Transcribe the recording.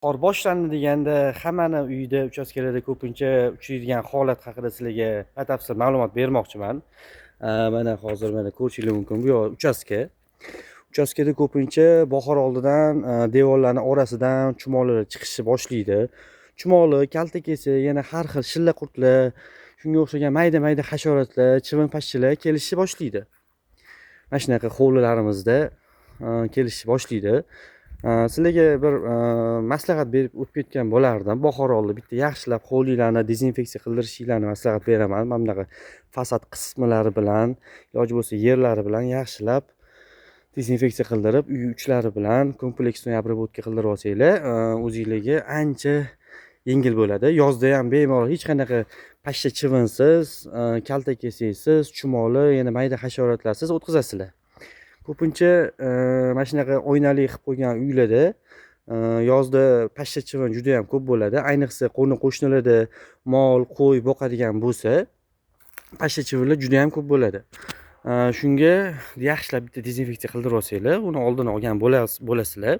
Qor boshlandi deganda hammani uyida, uchastkalarda ko'pincha uchraydigan holat haqida sizlarga batafsil ma'lumot bermoqchiman. Mana hozir mana ko'rishinglar mumkin, bu yoq uchastka. Uchastkada ko'pincha bahor oldidan devorlarni orasidan chumolilar chiqishni boshlaydi. Chumoli, kaltakesak, yana har xil shilla qurtlar, shunga o'xshagan mayda-mayda hasharotlar, chivin pashshalar kelishni boshlaydi. Mana shunaqa hovlilarimizda kelishni boshlaydi. Sizlarga bir maslahat berib o'tib ketgan bo'lardim. Bahor oldi bitta yaxshilab hovlilarni dezinfeksiya qildirishinglarni maslahat beraman. Mana bunaqa fasad qismlari bilan, iloji bo'lsa yerlari bilan yaxshilab dezinfeksiya qildirib, uy uchlari bilan kompleksniy обработка qildirib olsanglar, o'zinglarga ancha yengil bo'ladi. Yozda ham bemalol hech qanaqa pashsha chivinsiz, kaltakesaksiz, chumoli, yana mayda hasharotlarsiz o'tkazasizlar. Ko'pincha mana shunaqa oynali qilib qo'ygan uylarda yozda pashsha chivin juda ham ko'p bo'ladi. Ayniqsa qo'ni qo'shnilarda mol, qo'y boqadigan bo'lsa, pashsha chivinlar juda ham ko'p bo'ladi. Shunga yaxshilab bitta dezinfeksiya qildirib olsanglar, uni oldini olgan bo'lasizlar.